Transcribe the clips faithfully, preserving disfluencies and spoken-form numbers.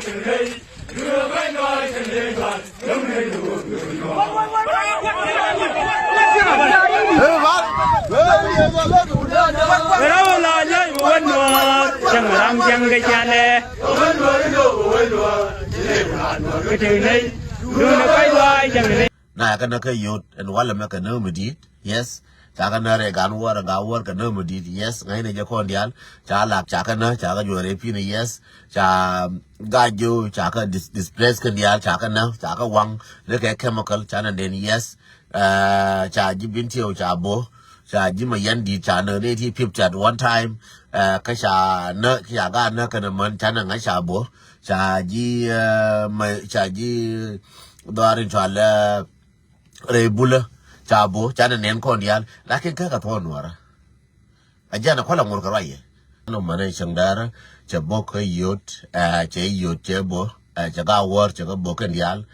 Na kɛ nä kä yot ɛn walɛ mɛ kɛ nä mi dit. Yes. Ca kɛ nä rɛ gan wär, gan wär kɛ nä mi dit. Yes. Ŋa̱cnɛ jɛ kɔn dial. Ca lak ca kɛ nä, ca kɛ juɔrɛ pinɛ. Yes. Ca gajo, ca kɛ dis-, displace kɛ dial, ca kɛ nä, ca kɛ waŋ. Ni kɛ chemical, ca nä den. Yes. Ca ji̱ Bin Tiɛw, ca bo. Ca ji̱ ma yɛn dit, ca nä ni ti pip at one time. Kä ca nä, ca ga nä kɛ nä män, ca nä ŋa̱c ca bo. Ca ji̱, ma, ca ji̱ dhɔarin cɔal rɛy bulä, ca bo, ca nɛ nɛn kɔn dial. Lakin kä kɛ thuɔn nuɔrä. A jɛn a kualɛ ŋur kɛ ruac yɛ. Nɔ mɛnɛ cäŋ dɛrä, cɛ bok kä yot, cɛ yot, cɛ bo, cɛ ga wär, cɛ ga bo kɛn dial.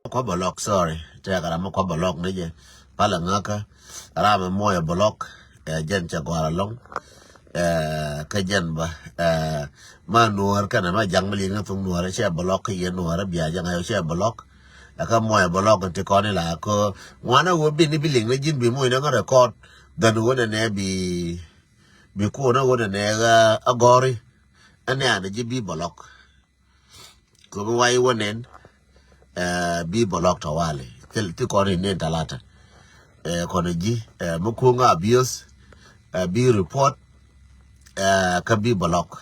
Kɔ bɛ lɔk, sorry. Tɛk ram mi kɔ bɛ lɔk ni jɛ. Palɛ ŋäkä. Ram mi mɔyɛ bɛ lɔk. Ɛ jɛn cɛ gɔr alɔŋ. Ɛ kä jɛn bä. Ɛ ma nuɔr kɛnɛ ma jaŋ mi liŋ ni thuŋ nuɔr cɛ bɛ lɔk kä yɛ nuɔr bia jaŋ ayɔ cɛ bɛ lɔk. Ɛ kä mɔyɛ bɛ lɔk ti kɔn ila kä ŋuanɛ wä bi ni bi liŋ ni ji̱n bi muc ni ŋä record. Dhɛn wä nɛ nɛ bi bi kuɔn wä nɛ nɛ a gɔri. Ɛn nɛ an ji̱ bi bɛ lɔk. Kɛ bi wai wä nɛn, ɛ, bi bɛ lɔk tawali. Thil ti kɔn in nɛn talata. Ɛ, kɔn ji̱, ɛ, mi kuŋ abuse, ɛ, bi report, ɛ, kä bi bɛ lɔk.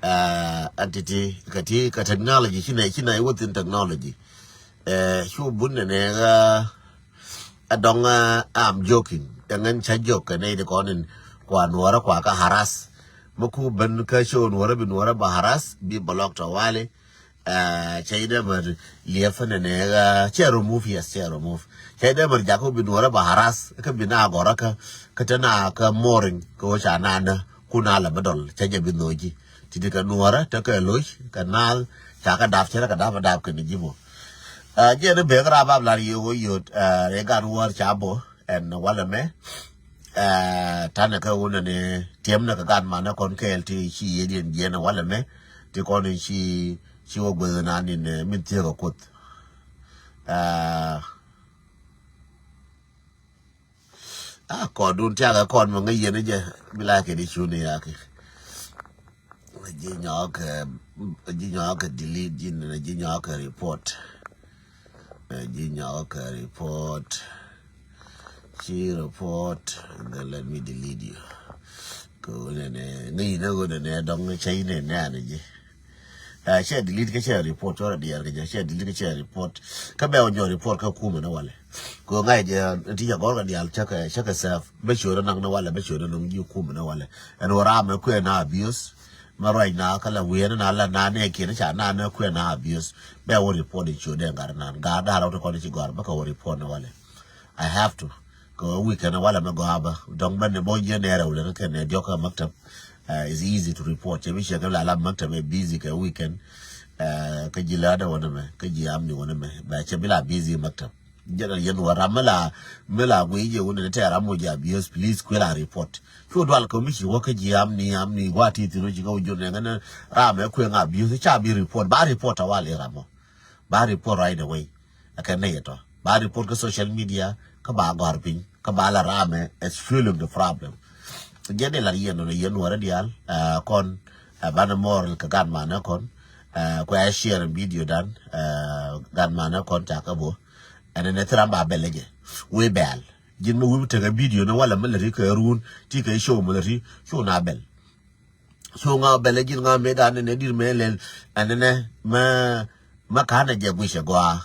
Ɛ, ɛn ti ti, kɛ ti, kɛ technology, ci nɛ, ci nɛ wä thin technology. Ɛ, cu bun nɛ nɛ, ɛ, Ɛ dɔŋ, ɛ, I'm joking. Ɛŋɛn ca jok kɛ nɛy ti kɔn in kua nuɔrä kua kä harass. Mi ku ben kä show nuɔrä bi nuɔrä ba harass bi block tawali. Ɛ, cɛ idɛ mɛ liɛp fɛnɛ nɛ, ɛ, cɛ remove, yes, cɛ remove. Cɛ idɛ mɛ jaku bi nuɔrä ba harass kä bi na gɔrä kä kä te na kä moring kä wä ca na nä. Kun a lɛ bä dɔl cɛ jɛ bi nho̱o̱ci. Ti ti kɛ nuɔrä te kɛ loc kɛ naath ca kɛ dap cɛ rɛ kɛ dap a dap kɛ ni ji̱ mɔ. Ɛ, jiɛn i̱ bek raap ap lar yio̱o̱k ɣöö yio̱o̱t, ɛ, rɛy gan wäär ca bɔ ɛn walɛ mɛ. Ɛ, tanɛ kɛ wunɛ ni tiɛmnɛ kɛ gan manɛ kɔn kɛɛl ti ci yiëëdiɛn jiɛn ɛ walɛ mɛ. Ti kɔn in ci, ci wä gueth nan in, ɛ, min thiek ɛ kuoth. Ɛ, A kɔdun tiakɛ kɔn mɛ ŋäc yɛn jɛ bi la kɛ di cuni yaki. Ji̱ nyɔkɛ, ji̱ nyɔkɛ delete ji̱ nɛ ji̱ nyɔkɛ report. Ji̱ nyɔkɛ report. Ci report and then let me delete you. Kɛ ɣöö nɛnɛ ŋäc yinɛ ɣöö nɛnɛ dɔŋ cä yinɛ nɛɛni ji̱. Ɛ, cɛ delete kä cɛ report, cɔrɛ diɛɛr kä jɛ, cɛ delete kä cɛ report. Kä bɛ wä jɔ report kä kumɛ ni walɛ. Kɛ ŋa̱c jɛ ti cɛ gɔr kɛ diaal cä kɛ, cä kɛ serve. Bä ciötdä naŋ ni walɛ, bä ciötdä naŋ ji̱ kumɛ ni walɛ. Ɛn wä ram mɛ kuɛ na abuse. Mɛ ruac na kä la wiɛn na la na nɛ kiɛn ca na nɛ kuɛ na abuse. Bɛ wä report in ciötdɛ ŋa̱r nan. Ŋa̱r da̱r wä ti kɔn ci gɔr bä kɛ wä report ni walɛ. I have to. Kɛ weekend walɛ mɛ gɔaa bä dɔŋ bä ni bɔ jiɛ nɛɛrɛ wulɛ ni kɛ nɛ diɔk kɛ maktab. It's easy to report. Cɛ bi cɛ kɛ la la maktab ɛ busy kɛ weekend. Kɛ ji̱ läädɛ wä ni mɛ kɛ ji̱ amni wä ni mɛ bɛ cɛ bi la busy maktab. Jɛ na yɛn wä ram mi la mi la guiy jɛ wä ni tɛ ram wä jɛ abuse, please kuɛ la report. Cu dual kɛ mi ci wä kɛ ji̱ amni amni gua ti thin wä ci kɛ wä jun nɛ ŋɛn ram ɛ kuɛ ŋa abuse ca bi report ba report a wal i ram mɔ. Ba report right away. Ɛ kɛ nɛy ɛ tɔ ba report kä social media kä ba gɔ̱a̱r piny kä ba la ramɛ is fueling the problem. Jɛ ni lar yɛn nɔ yɛn nuɔrɛ diaal kɔn banɛ mɔr kɛ gan manɛ kɔn. Kuɛ a share video dan gan manɛ kɔn ca kä bo. Ɛn nɛ thiram ba bɛl jɛ wee bɛl ji̱n mi wi̱i̱ tekɛ video ni walɛ mi lɛ ri kɛ run ti kɛ show mi lɛ ri cu na bɛl. So ŋa bɛlɛ ji̱n ŋa mëë dan nɛ dir mëë lɛl ɛn nɛ mɛ mɛ ka̱n ɛ jɛ guic ɛ gɔaa.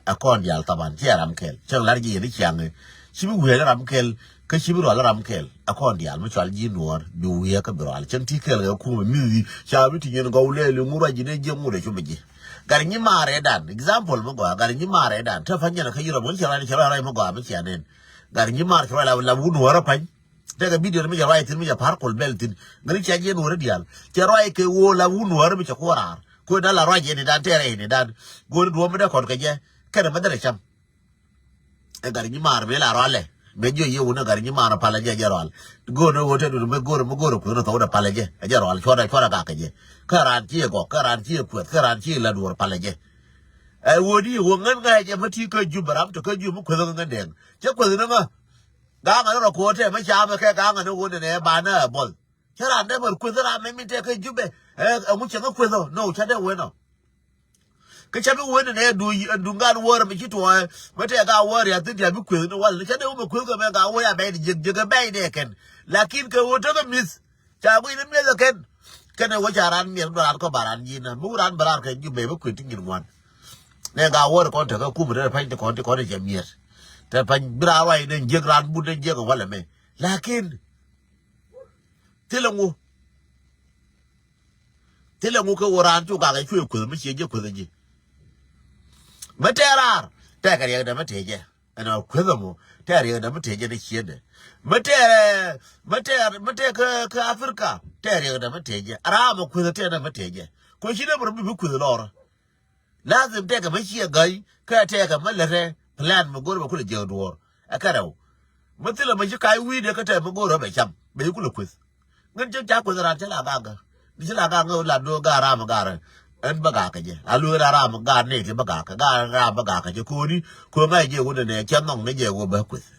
Ɛ kɔn diaal thaban ciɛ ram kɛl cäŋ lar ji̱ yɛn i̱ ciaŋ. Ci bi wi̱i̱ ram kɛl kä ci bi rual ram kɛl ɛ kɔn diaal mi cual ji̱ nuɔɔr bi wi̱i̱ kä bi rual cäŋ ti kɛl kɛ kumɛ mi̱thi ca bi ti nyin gɔw lɛɛli ŋur a ji̱ dee jiɛ ŋur ɛ cu bi ji̱. Gar nyi maarɛ dan example mi gɔaa gar nyi maarɛ dan te pa̱ny jɛn ɛ kä yirɔ mi cɛ rual cɛ rual mi gɔaa mi ciɛ nɛn. Gar nyi maar cɛ rual la wun nuɔɔr ɛ pa̱ny. Tekɛ video ni mi jɛ ruac thin mi jɛ par kol bɛl thin ŋäni cia jiɛn wä ri diaal cɛ ruac kɛ woo la wun wä ri mi cɛ kuɔ raar. Kuën a la ruac yɛn idan tɛɛrɛ yɛn idan. Go̱o̱r duɔ̱ɔ̱p mi dee kɔn kɛ jɛ kɛnɛ mi dee rɛ cam. Ɛ gat nyimaar mëë la rualɛ. Mëë jiɔ yie wun ɛ gat nyimaar palɛ jɛ jɛ rual. Go̱o̱r ni wun te dun mi go̱o̱r mi go̱o̱r kuën thok dee palɛ jɛ ɛ jɛ rual cuɔrɛ cuɔrɛ gak kɛ jɛ. Kä raan ci ɛ gɔk kä raan ci ɛ kuɛth kä raan ci ɛ la duɔ̱ɔ̱r palɛ jɛ. Ɛ wun i̱ wun ŋän ŋa̱c jɛ mi ti kä Jubɛ ram tɔ kä Jubɛ mi kueth ŋän dɛŋ cɛ kueth ni ŋä. Gaŋ ɛ ni rɔ ko̱o̱t tɛ mi camɛ kɛ gaŋ ɛ ni wun ɛ nɛ banɛ ɛ buɔth. Cä raan dee mär kueth raan mɛ min tɛk kä Jubɛ. Ɛ ŋu cɛ ŋä kueth ɔ no cä dee wen ɔ. Kä cä bi wen nɛ du du ŋa̱n wäär mi ci tuɔɔk mɛ tɛk gaa wäär ya thi̱n dia̱ bi kueth ni wal ni cä dee wä mɛ kueth kɛ mɛ gaa wäär ya bɛy di jiäk jiäk ɛ bɛy dee kɛn. Lakin kɛ wä tekɛ mi̱th ca guic ni mi̱eth ɛ kɛn. Kɛn ɛ wä ca raan miɛt mi raan kɔ ba raan ji̱n na mi wä raan bɛ raan kɛ Jubɛ bi kueth ti nyin ŋuan. Nɛ gaa wäär kɔn tekɛ kum rɛ pa̱ny ti kɔn ti kɔn cɛ miɛt. Tɛ pa̱ny bi raan ruac ni jiäk raan but ni jiäk ɛ walɛ mɛ. Lakin Thilɛ ŋu. Thilɛ ŋu kɛ wä raan cu gak ɛ cuɛ kueth mi ciɛ jɛ kueth ɛ ji̱. Mɛ tɛɛr raar tɛɛkɛ riɛkdɛ mɛ tëë jɛ. Ɛn ɔ kueth ɛmɔ tɛɛr riɛkdɛ mɛ tëë jɛ ni ciendɛ. Mɛ tɛɛr mɛ tɛɛr mɛ tɛɛr kä kä Africa tɛɛr riɛkdɛ mɛ tëë jɛ. Raam ɔ kueth ɛ tɛɛr dɛ mɛ tëë jɛ. Kɔ ci dee bɛ rɔ bi bi kueth lɔrä. Lazim tɛkɛ mi ciɛ gäi kä tɛkɛ mi lät rɛ plan mi go̱r bɛ kulɛ jiäk duɔ̱ɔ̱r. Ɛ kɛ rɛw mi thilɛ mi ci kac wi̱i̱dɛ kä tɛk mi go̱r bɛ cam bɛ ci kulɛ kueth. Ŋän cä ca kueth raan cä la gakä ni ci la gakä la do̱ ga̱a̱r ram ga̱a̱r. Ɛn bä gakä jɛ a lueer a ram ga̱a̱r ni ti bä gakä ga̱a̱r ram bä gakä jɛ ko̱ni. Ko̱ ŋa̱c jɛ wun nɛ cɛ nhɔŋ ni jɛ wä bä kueth.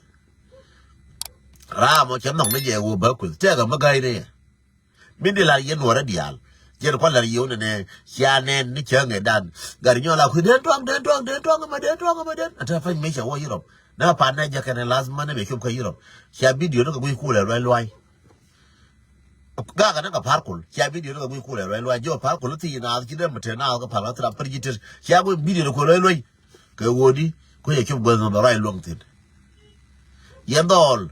Ram cɛ nhɔŋ ni jɛ wä bä kueth tɛkɛ mi gäi ni yɛ. Min di lar yɛn nuɔrɛ diaal. Yɛn kɔ lar yɛn wunɛ nɛ cia nɛn ni cäŋ ɛ dan. Gari nyɔl a kui̱ den tuaŋ den tuaŋ den tuaŋ ɛmɛ den tuaŋ ɛmɛ den. Ata pany mi cɛ wä Europe na pan nɛ jɛ kɛnɛ last month mɛ cop kä Europe. Cia video ni kɛ gui̱ kulɛ luay luay. Gakɛ ni kɛ par kul cia video ni kɛ gui̱ kulɛ luay luay jɛ wä par kul thi naath ci dee mɛ te naath kɛ par la thi rap pär ji̱ tet cia gui̱ video ni kulɛ luay luay. Kɛ ɣöödi kuecɛ cop guäth mɛ bɛ ruac luäŋ thi̱n. Yɛn dhɔl.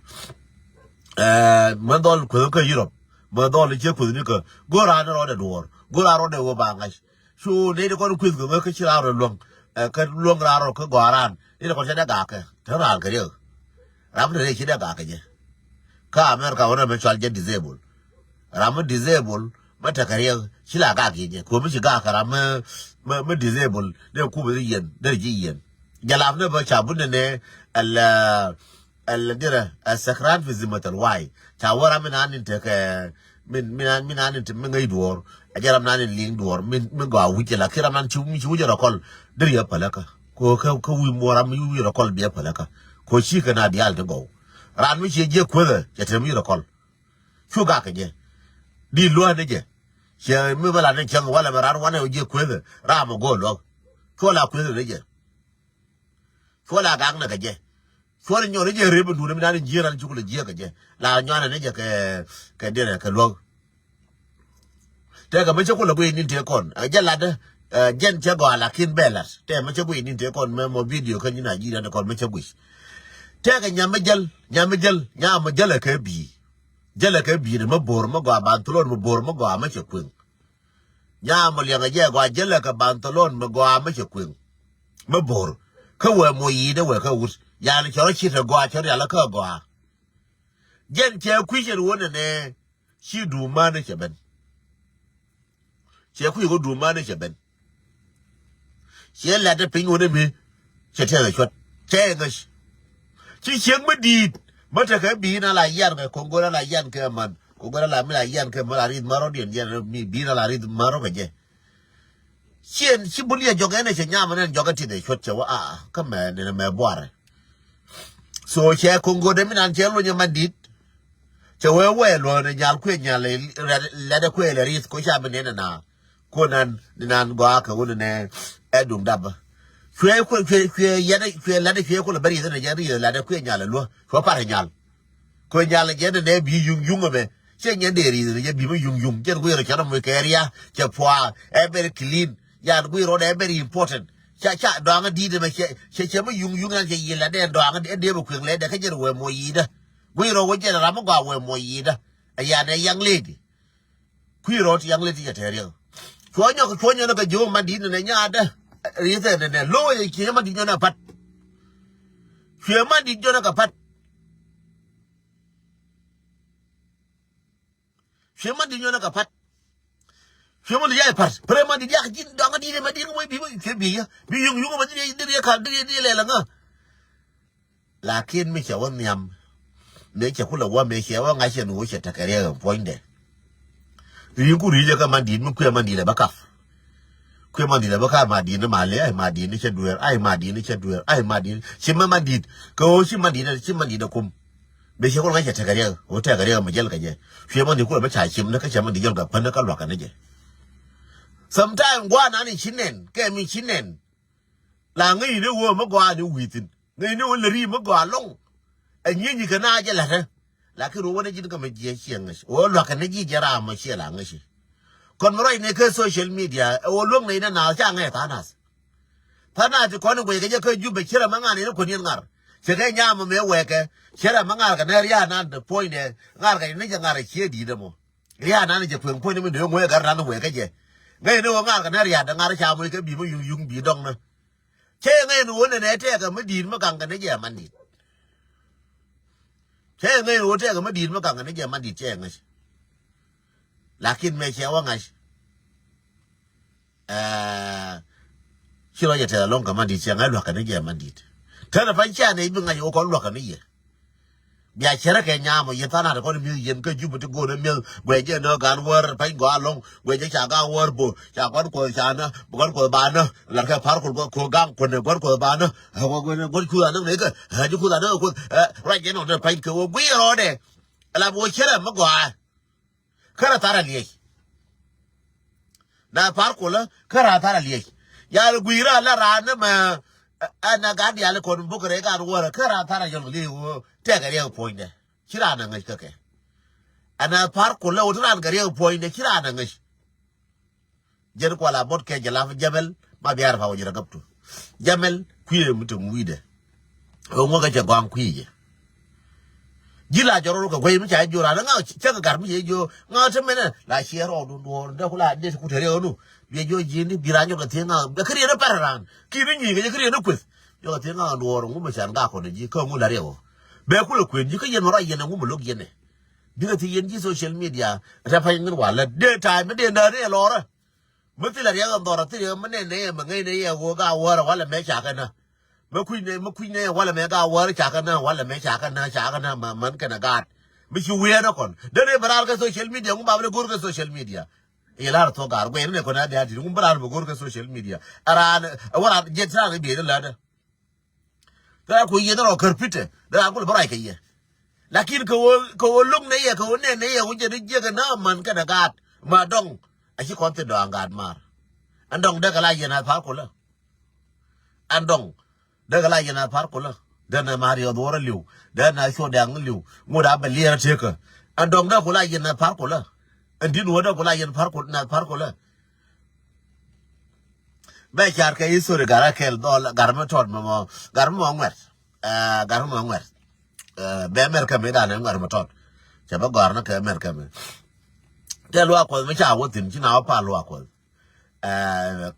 Ɛɛ mɛ dhɔl kueth kä Europe mɛ dhɔl i̱ ciɛ kueth ni kä go̱o̱r raan rɔɔdɛ duɔ̱ɔ̱r go̱o̱r raan rɔɔdɛ ɣöö ba ŋa̱c. Cu nɛy ti kɔn kueth kɛ ɣöö kä ci raan rɔ luäŋ. Ɛ kä luäŋ raan rɔ kä gɔaa raan nɛy ti kɔn cɛ dee gaakɛ te raan kɛ riɛk. Ram te rɛy ci dee gaakɛ jɛ. Kä America wä rɛmɛ cual jɛ disable. Ram mi disable mi tekɛ riɛk ci la gak yic jɛ ko̱ mi ci gak kɛ ram mi mi disable dee kup i̱ yiɛn dee ji̱ yiɛn. Jɛ lap ni bä ca bun ni nɛ ɛlɛ ɛlɛ dirɛ ɛ sɛkran fi zimatal way ca wä ram mi nan in tekɛ min min nan min nan in te mi ŋäc duɔɔr. Ɛ jɛ ram nan in liŋ duɔɔr min mi gɔaa wi̱c jɛ la ki ram nan ci mi ci wi̱c rɔ kɔl dee riɛ päläkä. Ko̱ kä kä wi̱c muɔ ram mi wi̱c rɔ kɔl biɛ päläkä. Ko̱ ci kɛ na diaal ti gɔw ran mi ci jiɛ kuethɛ cɛ te mi rɔ kɔl. Cu gak kɛ jɛ. Di luäk ni jɛ. Ciɛ mi bä lat ni cäŋ walɛ mɛ ran wanɛ wä jiɛ kuethɛ ram mɛ go̱o̱r luäk. Cuɔ la kuethɛ ni jɛ. Cuɔ la gak ni kɛ jɛ. Cuɔ ni nyɔr ni jɛ rep in duun mi dan in jiɛ ran cuk lɛ jiɛ kɛ jɛ la nyuanɛ ni jɛ kɛ kɛ dirɛ kɛ luäk. Tɛkɛ mi cä kulɛ guic nin tëë kɔn ɛ jɛ latdä. Jɛn cä gɔaa lakin bɛ lat tɛkɛ mi cä guic nin tëë kɔn mɛ mɔ video kä nyi Nigeria ni kɔn mi cä guic. Tɛkɛ nyam mi jäl nyam mi jäl nyam mi jäl ɛ kɛ bi̱i̱. Jälɛ kɛ bi̱i̱dɛ mi bo̱r mi gɔaa ban thilon mi bo̱r mi gɔaa mi cɛ kueŋ. Nyaa mi liɛŋɛ jɛ gɔaa jälɛ kɛ ban thilon mi gɔaa mi cɛ kueŋ. Mi bo̱r kä wee moc yi̱i̱dɛ wee kä wut yani cɛ rɔ ci te gɔaa cɛ rialä kä gɔaa. Jɛn cɛ kui̱c ɛn wä nɛnɛ ci duumani cɛ ben. Cɛ kui̱ kɛ duumani cɛ ben. Ciɛ lɛt piny wun imi cɛ tiɛth ɛ cuɔt cɛ ŋäc. Ci cieŋ mi di̱i̱t mi tekɛ bi̱i̱n ala yan kɛ koŋ go̱r ala yan kɛ man koŋ go̱r ala mi la yan kɛ mi la ri̱th märɔ diɛn yɛn mi bi̱i̱n ala ri̱th märɔ kɛ jɛ. Ciɛn ci bul yɛ jɔk ɛn ɛ cɛ nyam ɛn jɔk ɛ tiɛth ɛ cuɔt cɛ wä a kä mɛ nɛn mɛ buarɛ. So cɛ koŋ go̱r dɛ mi nan cɛ luny ɛ man di̱i̱t. Cɛ wee wee luɔ̱n ɛ nyal kuɛ nyal lɛt ɛ kuɛ lɛ ri̱th ko ca mi nɛn ɛ na. Kuɔnan ni nan gɔaa kɛ wun nɛ ɛ dum dap. Cuɛ kuɛ cuɛ cuɛ yɛn cuɛ lat cuɛ kulɛ bɛ rieth ni jɛ rieth lat kuɛ nyal luɔ cuɛ par nyal. Kuɛ nyal jɛ ni nɛ bi yuŋ yuŋ mɛ cɛ nyɛ dee rieth ni jɛ bi mɛ yuŋ yuŋ jɛ ni kuɛ rɔ cɛ rɔ mɛ kɛ ria cɛ pua ɛ bɛr clean. Yan kuɛ rɔ dɛ bɛr important. Ca ca dɔaŋ di dɛ mɛ cɛ cɛ cɛ mɛ yuŋ yuŋ yan cɛ yila dɛ dɔaŋ dɛ dɛ mɛ kuɛ lɛ dɛ kɛ jɛ wɛ mɔ yida. Kuɛ rɔ wɛ jɛ ram mɛ gɔaa wɛ mɔ yida. Ɛ yan ɛ young lady. Kui̱ rɔɔt yaŋ lɛ ti cɛ tɛɛr yɛ. Cuɔ nyɔk cuɔ nyɔk ni kɛ ji̱ wä man di̱t ni nɛ nyaatdä. Ri̱thɛ ni nɛ lo̱w yɛ ciɛ man di̱t nyɔk ni a pa̱t. Cuɛ man di̱t nyɔk ni kɛ pa̱t. Cuɛ man di̱t nyɔk ni kɛ pa̱t. Cuɛ mɔ ni yai pat. Pere ma di diak jin dɔŋ di ma di ŋuɛ bi bi cuɛ bi ya. Bi yuŋ yuŋ ma di di di ka di di lɛ la ŋa. Lakin mi cɛ wä nhiam. Mi cɛ kulɛ wä mi cɛ wä ŋa̱c cɛ ni wä cɛ tekɛ riɛk puɔ̱nydɛ. Ri ku ri jɛ kä man dit mi kuɛ man dit ɛ bä kap. Kuɛ man dit ɛ bä kap ma dit ni ma lɛ ai ma dit ni cɛ duer ai ma dit ni cɛ duer ai ma dit ni ci ma man dit. Kɛ wä ci man dit ci man dit ɛ kum. Bɛ cɛ kulɛ ŋa̱c cɛ tekɛ riɛk wä tekɛ riɛk mi jɛl kɛ jɛ. Cuɛ man dit kulɛ bä ca cim ni kä cɛ man dit jɛl kɛ pän ni kä luak kɛ ni jɛ. Sometime guanan in ci nɛn kɛ mi ci nɛn. La ŋäcni wä mi gɔaa ni wi̱i̱thin. Ŋäcni wä lɛ ri mi gɔaa lɔŋ. Ɛ nyienyi kɛ na jɛ la̱tɛ. Lakin wä wä ni ji̱n kä mi jiɛ ciɛ ŋäc wä lua̱kɛ ni ji̱ jɛ ram mɔ ciɛ la ŋäci. Kɔn mi ruacni kä social media ɛ wä luäk nɛy ni naath ca ŋäc tha̱a̱ŋ nath. Tha̱a̱ŋ nath ti kɔn in guɛc kɛ jɛ kä Jubɛ ci rɛ mi ŋa̱r ni ni kuän yɛn ŋa̱r. Cɛ kɛ nyam mɛ wɛɛkɛ ci rɛ mi ŋa̱r kɛ ni ria̱a̱n nan ti puɔ̱nydɛ. Ŋa̱r kɛ ni jɛ ŋa̱r ɛ ciɛ di̱i̱t ɛmɔ. Ria̱a̱n nan jɛ kueŋ puɔ̱ny ni mi nööŋ wee gat ran wee kä jɛ. Ŋäcni wä ŋa̱r kɛ ni ria̱a̱n dee ŋa̱r ca moc kä bi mi yuŋ yuŋ bi dɔŋ ni. Cä yɛ ŋäcni wä nɛnɛ tɛɛkɛ mi di̱i̱t mi gaŋ kɛ ni jɛ man di̱i̱t. Cä yɛ ŋäcni wä tɛɛkɛ mi di̱i̱t mi gaŋ kɛ ni jɛ man di̱i̱t cä yɛ ŋäc. Lakin mɛ cɛ wä ŋa̱c. Ɛɛ, ci rɔ jɛ tɛth alɔŋ kɛ man di̱i̱t cɛ ŋa̱c lua̱k kɛ ni jɛ man di̱i̱t. Tɛnɛ pa̱ny cɛ nɛ i̱ bi ŋa̱c wä kɔn lua̱k kɛ ni yɛ. Bia cɛrɛ kɛ nyam ɔ yɛn tha̱a̱ŋ na̱t kɔn mi̱th yɛn kä Jubɛ ti go̱o̱r ɛ mi̱eth guɛc jɛ nä gan wäär pa̱ny gɔaa lɔ̱ŋ guɛc jɛ ca gan wäär bo̱ ca gua̱n kuɔth ca nä gua̱n kuɔth ba nä lat kɛ pa̱r kul gua̱n kuɔth gaŋ kuɔn ɛ gua̱n kuɔth ba nä. Gua̱n kuɔth anäŋ nɛ kɛ ɛ ji̱ kuoth anäŋ kuoth ɛ ruac jɛ nɔ dɛ pa̱ny kɛ wä gui̱i̱ rɔɔdɛ. Ala bi wä cɛrɛ mi gɔaa. Kärä thar a liec. Na par kulä kärä thar a liec. Yal gui̱i̱rä la raan ni mɛ ɛn a gat diali kɔn buk rɛ gan wärä kärä thar a yɔl liec wä tɛk a riɛk puɔ̱nydɛ. Ci raan a ŋäc kä kɛ. Ɛn a par kulä wä ti raan kɛ riɛk puɔ̱nydɛ ci raan a ŋäc. Jɛn kual a bot kɛ jɛ laf jɛmɛl ma biar pa wä jɛ rɛ gäp tu. Jɛmɛl kui̱ mi tum wi̱dɛ. Ɣöö ŋuäkä cɛ gɔ̱a̱ŋ kui̱ jɛ. Ji̱ la jɔr rɔ kɛ guey mi ca ji̱ jo̱o̱r an ŋa̱ cä kɛ gat mi cɛ ji̱ jo̱o̱r ŋa̱ te mɛnɛ la ciɛ rɔɔdu duɔ̱ɔ̱r dee ku la det ku te riɛk nu. Biɛ ji̱ ji̱ ni bi raan jɔk kɛ thiee ŋa̱ bɛ kä riɛn ni pɛr raan ki̱n ni nyi̱i̱ kɛ jɛ kä riɛn ni kueth. Jɔk kɛ thiee ŋa̱ duɔ̱ɔ̱r ŋu mi can gak kɔn ji̱ kä ŋu la riɛk ɔ. Bɛ kulɛ kuën ji̱ kä yɛn mɛ rɔ yɛn ŋu mi lo̱k yɛn ɛ. Bikɛ thiee yɛn ji̱ social media rɛ pa̱ny ŋin walɛ dee ta̱a̱ mi dee nä riɛ lɔrä. Mi thilɛ riɛk ɛn dhɔr a thilɛ mi nɛn nɛ yɛ mi ŋäc nɛ yɛ ɣöö ga wäärä walɛ mɛ cakɛ nä. Mi kui̱ nɛ mi kui̱ nɛ yɛ walɛ mɛ ga wäärä cakɛ nä walɛ mɛ cakɛ nä cakɛ nä mɛ män kɛnɛ gaat. Mi ci wiee nä kɔn dee nɛ bi raar kɛ social media ŋun ba bi dee go̱r kɛ social media. I̱ la̱r thuɔ̱k gaar guɛy ni nɛ kɔn a dee a di̱t ŋun bi raar bi go̱r kɛ social media. Ɛ raan ɛ wä raan jiɛt ci raan i̱ biey ni lätdä. Dee ku yɛ dee rɔ kär pitɛ dee ku lɛ bä ruac kɛ yɛ. Lakin kɛ wä kɛ wä lo̱k nɛ yɛ kɛ wä nɛn nɛ yɛ wä jɛ ni jiɛkɛ na man kɛnɛ gaat ma dɔŋ. A ci kɔn thi dɔ̱a̱ŋ gaat maar. Ɛn dɔŋ dee kɛ la yɛn a thar kulä. Ɛn dɔŋ dee kɛ la yɛn a thar kulä. Dee nɛ maar yɛ dhuɔrä li̱w dee nɛ cuɔ dɛŋ li̱w ŋot a bɛ liɛɛr a tekä. Ɛn dɔŋ dee ku la yɛn a thar kulä. Ɛn di̱t wä dee ku la yɛn thar kulä nɛ thar kulä. Bɛ car kɛ history gar a kɛl dhɔl gar mi tɔt mɔ gar mi mɔ ŋuɛt. Gar mi mɔ ŋuɛt. Bɛ mɛr kɛ mi dan ɛ ŋuɛt mi tɔt. Cɛ bɛ gɔr ni kɛ mɛr kɛ mi. Tɛ luak kuɔth mi ca wä thin ci na wä pa luak kuɔth.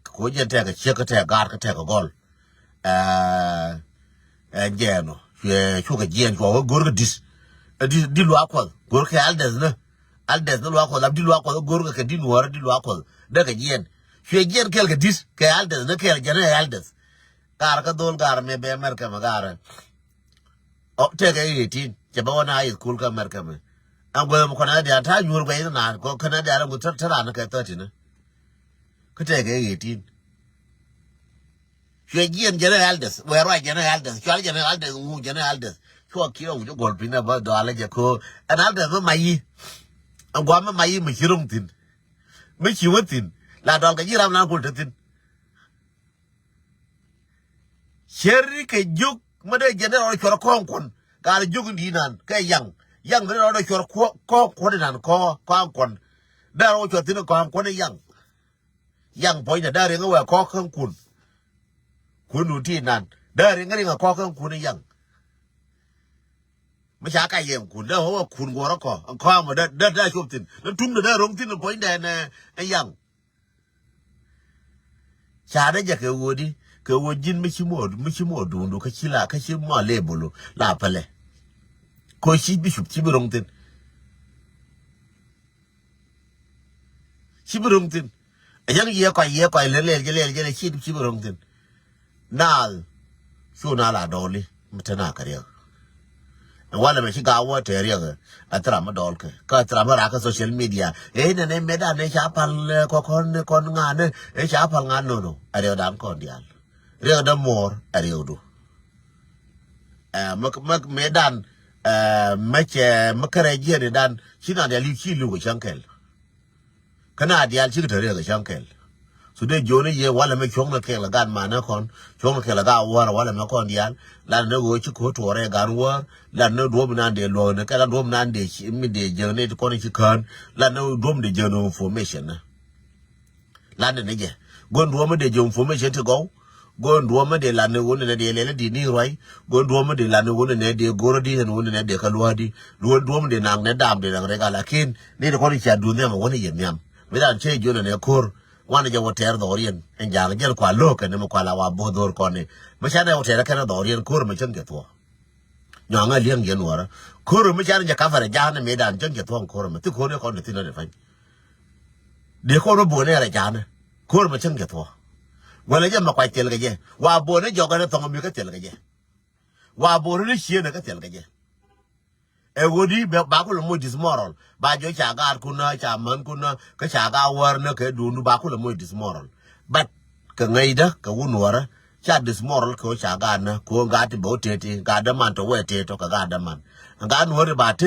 Ko jɛ tɛk ciek tɛk gar kɛ tɛk gɔl. Ɛn jɛɛn ɔ cuɛ cukɛ jiɛɛn cua wä go̱r kɛ di̱t. Di̱t luak kuɔth go̱r kɛ aldɛth ni. Aldɛth ni luaak kuɔth ap di̱t luaak kuɔth go̱r kɛ kɛ di̱t nuɔɔr di̱t luaak kuɔth dee kɛ jiɛn. Cuɛ jiɛn kɛɛl kɛ di̱t kɛ aldɛth ni kɛɛl jɛn ɛ aldɛth. Gaar kä dhol gaar mɛ bɛ America mɛ gaar. Ɔ tɛkɛ eighteen cɛ bɛ wä na high school kä America mɛ. Ɛn guɛth mɛ kɔn ɛ diaal ta̱a̱ nyuur guɛy ni naan kɔ kɛn ɛ diaal ɛn guɛth te raan kɛ thirteen. Kä tɛkɛ eighteen. Cuɛ jiɛn jɛn ɛ aldɛth wɛ ruac jɛn ɛ aldɛth cual jɛn ɛ aldɛth ŋu jɛn ɛ aldɛth. Cuɔ kiɛ wi̱c ɛ gɔl piny ɛ bä dhɔalä jɛ köö. Ɛn aldɛth mi mac yi. Ɛn guam mi mac yi mi ci ro̱ŋ thi̱n. Mi ci wä thi̱n la dɔl kɛ ji̱ ram nan kul te thi̱n. Ceri kɛ jiök mi dee jɛn dee rɔ cuɔr kɔ̱ɔ̱ŋ kuɔn. Gal jiök in di̱i̱ nan kɛ yaŋ. Yaŋ mi dee rɔ dee cuɔr kɔ̱ɔ̱ŋ kuɔn inan kɔ̱ɔ̱ŋ kuɔn. Dee rɔ cuɔr thi̱n kɔ̱ɔ̱ŋ kuɔn iyaŋ. Yaŋ puɔ̱nydɛ dee riŋ wɛ kɔk kä kun. Kun nu ti nan dee riŋ riŋ kɔk kä kun yaŋ. Mi ca ka yɛn kun dee wä kun guɔrä kɔ kɔ mɔ dee dee cop thin ni tum dee roŋ thin puɔ̱nydɛ nɛ yaŋ. Ca dee jɛ kɛ wä di kɛ wä ji̱n mi ci mɔ mi ci mɔ dundu kä ci la kä ci mɔ lebulu la pɛlɛ. Ko ci bi cup ci bi roŋ thin. Ci bi ro̱ŋ thi̱n. Ɛ yäŋ yiëë kɔc, yiëë kɔc lɛ lɛl jɛ, lɛl jɛ lɛ cit, cit bɛ ro̱ŋ thi̱n. Naath cu na la dɔɔli mi te na kä riɛk. Ɛ walɛ mɛ ci gaawä te riɛk ɛ thira mi dɔɔl kɛ. Kä thira mi rak kä social media. Ɛ inɛ nɛ mɛ dan ɛ ca pal, ɛ, kɔ kɔn, kɔn ŋa̱n ɛ ca pal ŋa̱n no̱no̱. Ɛ riɛk dan kɔn diaal. Riɛk dan muɔɔr ɛ riɛk du. Ɛ mɛ, mɛ, mɛ dan, ɛ mɛ cɛ, mɛ kärɛ jiɛn dan ci na diaal ci li̱w kɛ cäŋ kɛl. Kä na diaal cikɛ te riɛk kɛ cäŋ kɛl. So dee jiɔni yɛ walɛ mɛ cuɔ̱ŋnɛ kɛl ɛ gan manɛ kɔn, cuɔ̱ŋnɛ kɛl ɛ gan wäär walɛ mɛ kɔn diaal. Lan ni ɣöö ci ko̱ tuɔɔrɛ ɛ gan wäär, lan ni duɔ̱ɔ̱p nan dee luɔ̱knɛ kɛ, lan duɔ̱ɔ̱p nan dee ci, mi dee jiäkni ti kɔn ci kään, lan ni duɔ̱ɔ̱p dee jiäkni information ni. Lan ni ni jɛ. Go̱n duɔ̱ɔ̱p mi dee jiäk information ti gɔw, Go̱o̱n duɔ̱ɔ̱mä dee lat ni ɣöö ni nɛ dee lɛl i̱ di̱t ni ruac. Go̱o̱n duɔ̱ɔ̱mä dee lat ni ɣöö ni nɛ dee go̱rä di ɛn ɣöö ni nɛ dee kä lua̱a̱ di. Duɔ̱ɔ̱n duɔ̱ɔ̱mä dee naŋ nɛ daam dee naŋ rɛk a lakin ni ni kɔn i̱ cia duun nhiam ɛ wänä yɛ nhiam. Mi dan cä jiön ɛn ɛ ko̱r wanɛ jɛ wä tɛɛr dhɔriɛn ɛn ja̱a̱k jɛn kua lo̱o̱k kɛn ni mi kua la wa bo̱o̱th dho̱r kɔn ni. Mi canɛ wä tɛɛr kɛn dhɔriɛn ko̱r mi cäŋ kɛ thuɔ̱ɔ̱. Nyɔaŋä li̱eŋ yɛn wäärä. Ko̱r mi canɛ jɛ ka̱pɛ rɛ ja̱a̱n ni mi dan cäŋ kɛ thuɔ̱ɔ̱ ko̱r mi thi ko̱r ni kɔn ni thi nɔ ni pany. Dee kɔn wä buɔ̱n ɛ rɛ ja̱a̱n ni. Ko̱r mi cäŋ kɛ thuɔ̱ɔ̱. Wälɛ jɛ mɛ kuac thil kɛ jɛ. Wa buɔ̱n ni jɔk ɛn thɔŋ mi kä thil kɛ jɛ. Wa buɔ̱n ni cieen kä thil kɛ jɛ. Ɛ ɣöö di ba kulɛ moc dismoral ba jɔ ca gaat kun nä ca män kun nä kä ca gaat wäär nä kɛ duundu ba kulɛ moc dismoral. But kɛ ŋäcdä kɛ wun wäärä ca dismoral kɛ ɣöö ca gaat nä kɛ ɣöö gaat ti bɛ wä tëë ti gaat däman tɔ wee tëë tɔ kɛ gaat däman. Gaat nuääri ba tëë.